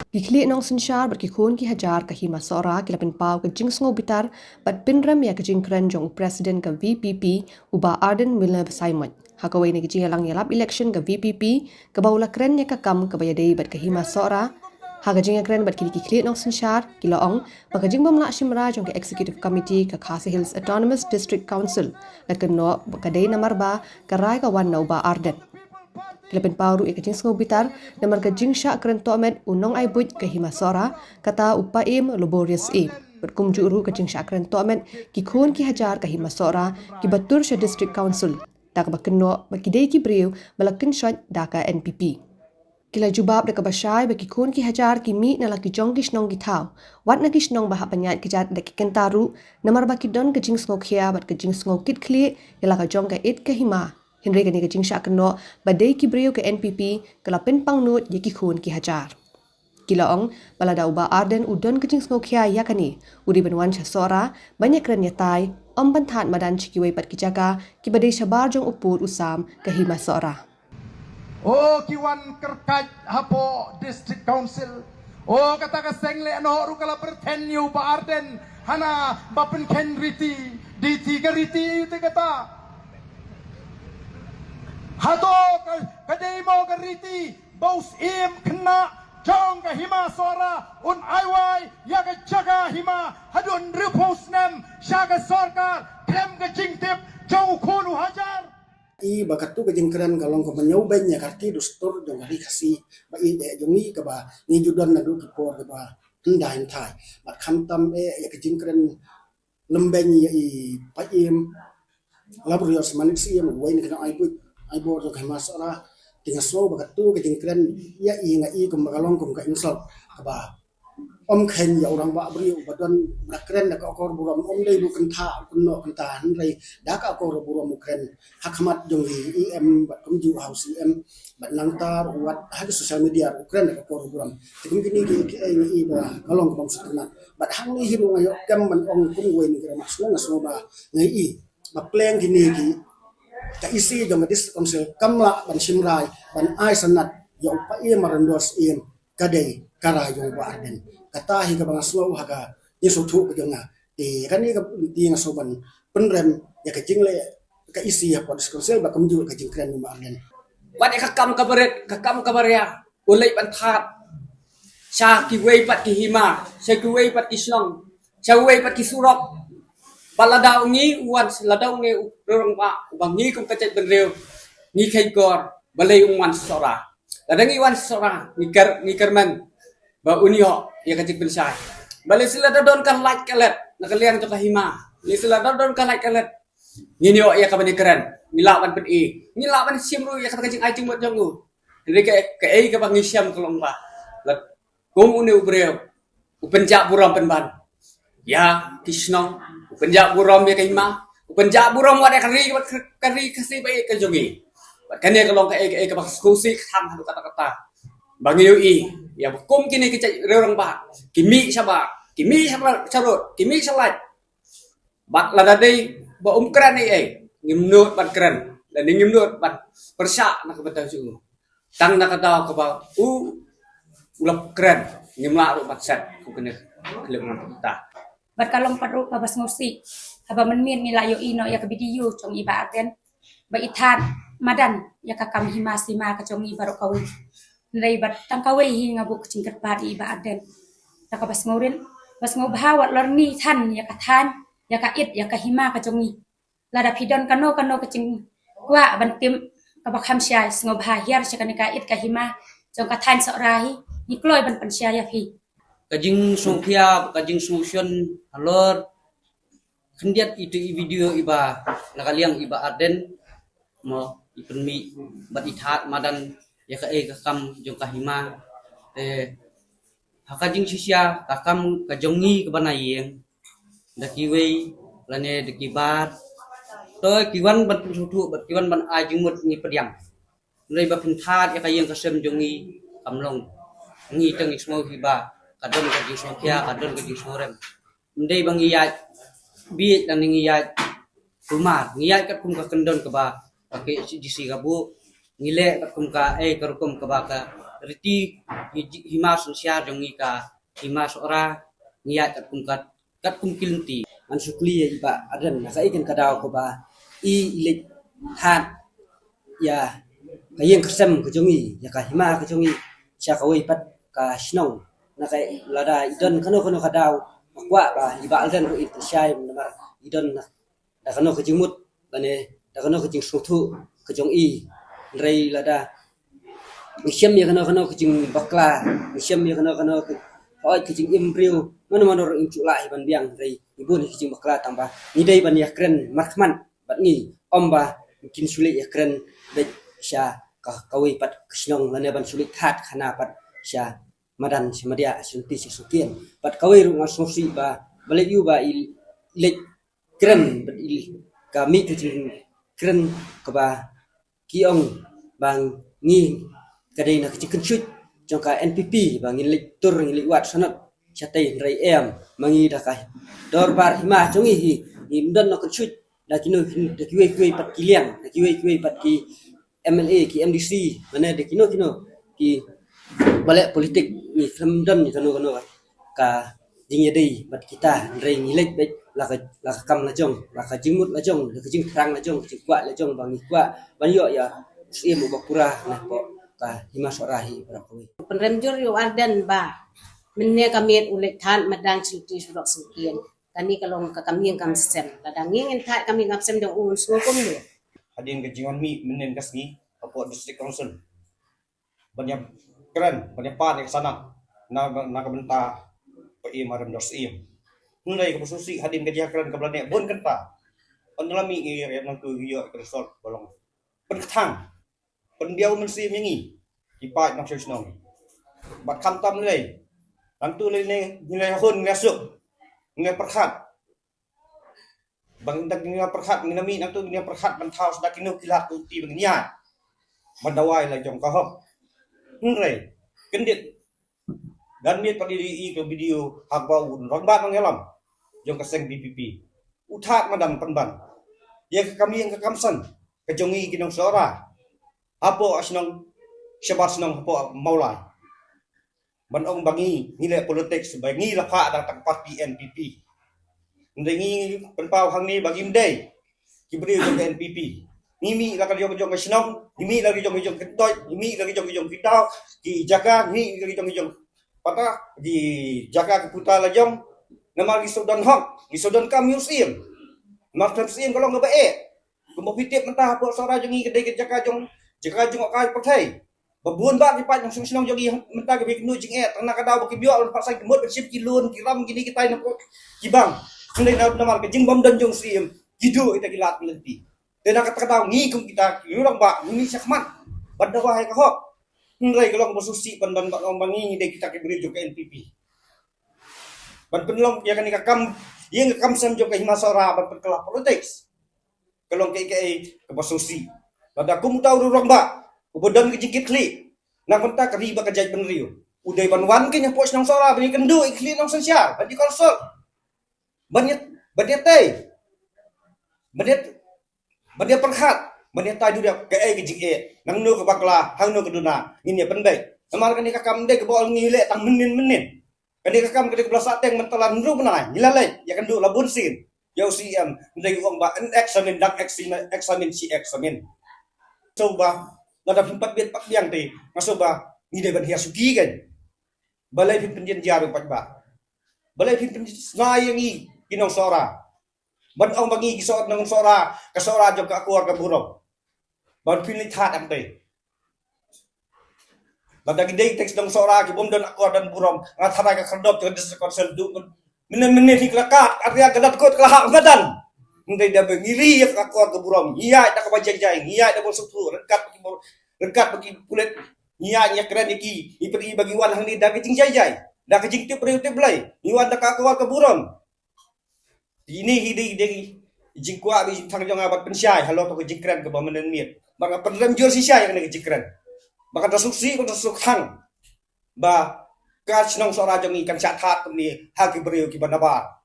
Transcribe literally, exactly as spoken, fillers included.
Ki khlieh nongsynshar bad ki khun ki hajar ka Hima Sohra ki la pynpaw ka jingsngew bitar bad pynrem ïa ka jingkren jong u President ka V P P, u Bah Ardent Miller Basaiawmoit, ha kawei na ki jingïalang ïalap election ka V P P, kaba u la kren ïa ka kam kaba ïadei bad ka Hima Sohra. Ha ka jingïakren bad kine ki khlieh nongsynshar, ki la ong ba ka jingbym lah shim bynta jong ka Executive Committee ka Khasi Hills Autonomous District Council la kynnoh ba ka dei namar ba ka rai ka wan na u Bah Ardent. Ki la pynpaw ruh ïa ka jingsngew bitar namar ka jingshah kren tohmet u nongai buit ka Hima Sohra, kata u Paiem Laborious A, bad kumjuh ruh ka jingshah kren tohmet ki khun ki hajar ka Hima Sohra kiba tur sha District Council, da kaba kynnoh ba ki dei ki briew ba la kynshoit da ka N P P. Ki la jubab da kaba shai ba ki khun ki hajar ki mih na la ki jong ki shnong ki thaw, wat na ki shnong ba hap ban ïaid kjat da ki kynta ruh, namar ba ki don ka jingsngewkhia bad ka jingsngew kitkhlieh ïa la ka jong ka ïit ka hima. Hynrei kane ka jingshah kynnoh ba dei ki briew ka N P P ka la pynpang nud ïa ki khun ki hajar. Ki la ong ba lada u Bah Ardent u don ka jingsngewkhia ïa kane, u dei ban wan sha Sohra ban ïakren ïatai, ym ban thad madan sha kiwei pat ki jaka kiba dei shabar jong u pud u sam ka Hima Sohra. O ki wan kyrkhat hapoh District Council. O kata ka seng lehnoh ruh ka la pyrthen ïa u Bah Ardent hana ba pynkheiñ riti, diti ka riti ïa u te kata. Hato ka, ka dei mo ka riti ba u Syiem khynnah jong ka Hima Sohra un ai wai ïa ka jaka hima haduh hynriewphew snem sha ka sorkar khlem ka jingtip jong u khun u hajar? I ba katu ka jingkren ka long kaba ñiewbeiñ ïa ka riti dustur jong ka ri Khasi ba i eh jong i kaba ngi ju don naduh ki por kaba hynda hynthai. Bad khamtam eh ïa ka jingkren lymbeiñ ïa i Paiem Laborious Manik Syiem, uwei na ki nongai buit ai bor jong ka Hima Sohra. Te nga sngew ba katu ka jingkren ïa i nga i kumba ka long kum ka insult kaba ym kheiñ ïa u rangbah briew uba don, ba kren da ka akor burom, ym dei ba u kynthah, u kynnoh kynta, hynrei da ka akor burom u kren ha khmat jong i E M bad kumjuh ha u C M, bad nangta ruh wat ha ki social media ruh u kren da ka akor burom. Te kum kine ki, ki, eh, ngi i ba ka long kaba ym sngewtynnat. Bad hangne hi ruh nga ïoh kem ban ong kum uwei na ki rangbah shnong, nga sngew ba ngi i ba pleng kine ki, ka E C jong ka District Council kam lah ban shim rai ban ai sanad ïa u Paiem Marandos Syiem, ka dei ka rai jong u Bah Ardent. Kata hi kaba nga sngew ha ka jingsngewthuh ka jong nga. Te kane ka, te nga sngew ban pynrem ïa ka jingleh ka E C hapoh District Council bad kumjuh ka jingkren u Bah Ardent. Wat ïa ka kam kaba rit, ka kam kaba ria u leit ban thad sha kiwei pat ki hima, sha kiwei pat ki shnong, sha kiwei pat ki surok. Ba lada u ngi u wan, lada u ngi u rangbah uba ngi kum ka jaitbynriew ngi kheiñ kor, balei um wan Sohra? Lada ngi wan Sohra ngi kyrmen, ngi kyrmen ba un ïoh ïa ka jingpynshai. Balei shisha lada don ka lait ka let na ka liang jong ka hima, balei shisha lada don ka lait ka let ngin ïoh ïa kaban ïakren, ngi lah ban pyni, ngi lah ban shim ruh ïa kata ka jingai jingmut jong u. Hynrei ka, kaei kaba ngi shem ka long ba la kum une u briew u pynjah burom pynban ïa ki shnong, u pynjah burom ïa ka hima, u pynjah burom wat ïa ka ri, wat ka ri Khasi ba ïeit ka jong ngi. Bad kane ka long kaei kaei kaba sngewsih kthang haduh katta katta. Ba ngi ïohi ïa ba kum kine ki jait rangbah ki mih shabar, ki mih shabar sharud, ki mih shalait. Bad lada dei ba um kren ei ei, ngim nud ban kren, lane ngim nud ban pyrshah na ka bynta jong u. Tang na ka daw kaba u, u la kren, ngim lah ruh ban set kum kane ka khlem ngan pyrta. Bad ka long pat ruh kaba sngewsih haba mynmiet ngi la ïohi noh ïa ka video jong i Bah Ardent ba i thad madan ïa ka kam hima sima ka jong ngi baroh kawei. Hynrei bad tang kawei hi nga buh ka jingkyrpad ïa i Bah Ardent da kaba sngewrit, ba sngewbha wat lorni than ïa ka thaiñ, ïa ka ïit, ïa ka hima ka jong ngi. Lada phi don kano kano ka jingkwah ban tip kaba kham shai, sngewbha hiar sha kane ka ïit ka hima jong ka thaiñ Sohra hi, ngi kloi ban pynshai ïa phi. Ka jingsngewkhia, ka jingsngewshun halor khyndiat itu i video iba na ka liang i Bah Ardent mo, i pynmih bad i thad madan ïa kaei ka kam jong ka hima. Te ha ka jingshisha ka kam ka jong ngi kaba na ïing, da kiwei lane da kiba to ki wan ban pynsngewthuh bad ki wan ban ai jingmut ngi pdiang. Hynrei ba pynthad ïa ka ïing ka sem jong ngi kam long. Ngi tang ngi sngewbha ka don ka jingsngewkhia, ka don ka jingsngewrem. Ym dei ba ngi ïaid bieit lane ngi ïaid kulmar, ngi ïaid katkum ka kyndon kaba ka K H A D C ka buh. Ngi leh katkum kaei ka rukom kaba ka Riti hi, hima synshar jong ngi ka hima Sohra ngi ïaid katkum kat katkum ki lynti. Ngan shu kylli ïa i Bah Ardent na kaei kan ka daw kaba i leit hat ïa ka ïing ka sem ka jong i, ïa ka hima ka jong i sha kawei pat ka shnong. Na kaei lada i don kano kano ka daw ka kwah ba i Bah Ardent ruh i pynshai namar i don na da kano ka jingmut lane da kano ka jingsngewthuh ka jong i. Hynrei lada ngi shem ïa kano kano ka jingbakla, ngi shem ïa kano kano ka, hooid, ka jingim briew, mano mano ruh ngim ju lah hi ban biang, hynrei ngi bun hi ka jingbakla tang ba ngi dei ban ïakren markhmat bad ngi, ym ba kin shu leit ïakren beit sha ka, kawei pat ka shnong lane ban shu leit hat khana pat sha madan sha madiah, sha lynti sha sngewsih. Bad kawei ruh nga sngewsih ba, ba leit ïoh ba i leit kren bad i ka mih ka jingkren kaba ki ong ba ngi ka dei na ka jingkynshuh jong ka N P P ba ngin leit tur, ngin leit wad sanad shatei, hynrei em, ma ngi da ka dorbar hima jong ngi hi ngim don na kynshuh da kino, da kiwei kiwei pat ki liang, da kiwei kiwei pat ki M L A, ki M D C, mane da kino kino ki ba leh politik, ngi khlem don kano kano ka jingïadei bad kita, hynrei ngi leit beit la ka, la ka kam la jong, la ka jingmut la jong, la ka jingthrang la jong, ka jingkwah la jong ba ngi kwah ban ïoh ïa u syiem uba pura na pdeng ka hima Sohra hi baroh kawei. Pynrem jur ïa u Ardent ba mynne ka miet u leit thad madan sha lynti sha surok sha ïing. Kane ka long ka kam ïing kam sem. Lada ngi ngin thad kam ïing kam sem jong u, un sngew kumno? Hadien ka jingwan mih mynhynnin ka sngi hapoh District Council ban ïakren, ban ïapan ïa ka sanad na, na ka bynta ba im ha rem jong u syiem. Hynrei kaba sngewsih, hadien ka jingïakren kaba la neh bun kynta, ynda la mih ïa nangtu ïoh ka result ba long pynkthang, pynbiang mynsiem ïa ngi ki paid nongshong shnong. Bad khamtam lei, nangtu lei ne ngi la hun ngi la suk, ngi la pyrkhat. Ba ngi da ngi la pyrkhat, ngi la mih nangtu ngi la pyrkhat ban thaw sa da kino ki lad ki lynti ba ngin ïaid ban dawa ïa la jong ka hok. Hynrei kyndit, dang miet pat i dei i ka video ha kaba u rangbah nongïalam jong ka seng V P P u thad madan pynban ïa ka kam ïing ka kam sem ka jong ngi ki nong Sohra hapoh shnong, shabar shnong hapoh Mawlai. Ban ong ba ngi, ngi leh politics, ba ngi la phah da tang party N P P. Hynrei ngi pynpaw hangne ba ngim dei ki briew jong ka N P P. Ngi mih la ka jong jong ka shnong, ngi mih la ka jong jong ka kyntoit, ngi mih la ka jong jong ki daw, ki jaka, ngi mih la ka jong jong pata, ki jaka ki puta la jong. Namar ngi shu don hok, ngi shu don kam ïa u syiem. Namar ka syiem ka long kaba eh. Kumba phi tip mynta hapoh Sohra jong ngi ka dei ka jaka jong, jaka jong ka pyrthei. Ba bun bah ki paid nongshong shnong jong ngi mynta ki ba ïakynduh jingeh, tang na ka daw ba kim ïoh ban pat saiñ ki mut ban shim ki loan, ki ram, kine kitai na ki bank. Hynrei na, namar ka jingbym don jong u syiem ki duh ïa kita ki lad ki lynti. Te na kata ka daw ngi kum kita ki rangbah ngi mih shakhmat ban dawa ïa ka hok. Hynrei ka long ba sngewsih ban, ban, ban ong ba ngi ngi dei kita ki briew jong ka N P P ban pynlong ïa kane ka kam ïing ka kam sem jong ka hima Sohra ban pynkylla politics. Ka long kaei kaei kaba sngewsih. Lada kum uta u rangbah uba don ka jingkitkhlieh na ka bynta ka ri bad ka jaitbynriew, u dei ban wan kein hapoh shnong Sohra ban ïakynduh ïa ki khlieh nongsynshar, ban ïa consult, ban ïa, ban ïatei, ban ïa, ban ïa pyrkhat, ban ïa tai duriap kaei ka jingeh, nangno ka bakla, hangno ka duna, ngin ïa pynbeit. Namar kane ka kam ym dei kaba ong ngi leh tang mynnin mynnin. Kane ka kam ka dei kaba la sahteng mynta la hynriew bnai, ngi la leit ïakynduh la bun sien ïa u C M, hynrei u ong ba yn examine, dang examine, examine shi examine. Sngewbha lada phim pat bit pat biang te, nga sngewbha ngi dei ban hiar shuki kein. Balei phim pynjynjar ïa u paidbah? Balei phim pynsngew ïa ngi ki nong Sohra? Ban ong ba ngi ki Soh-, nong Sohra, ka Sohra jong ka akor ka burom. Ban pynleit thad hangtei. Lada ki dei tang ki nong Sohra ki bym don akor don burom, nga tharai ka khyrdop jong ka District Council duh mynne mynne hi ka la kat, arya ka dang kut ka la hap madan. Hynrei da ba ngi ri ïa ka akor ka burom, ngi ïaid da kaba jai jai, ngi ïaid da bym sngewthuh, ryngkat bad ki bor-, ryngkat bad ki pulit, ngi ïaid ïakren ïa ki, ïa phi ba ngi wan hangne da ka jingjai jai, da ka jingtip briew tip Blei, ngi wan da ka akor ka burom. Ine hi dei, dei jingkwah bad jingthrang jong nga ban pynshai halor kata ka jingkren kaba mynnin miet. Ba nga pynrem jur shisha ïa kane ka jingkren. Ba kan da suk sih, kan da suk khang. Ba ka shnong Sohra jong ngi kan shah thad kumne ha ki briew kiba nabar.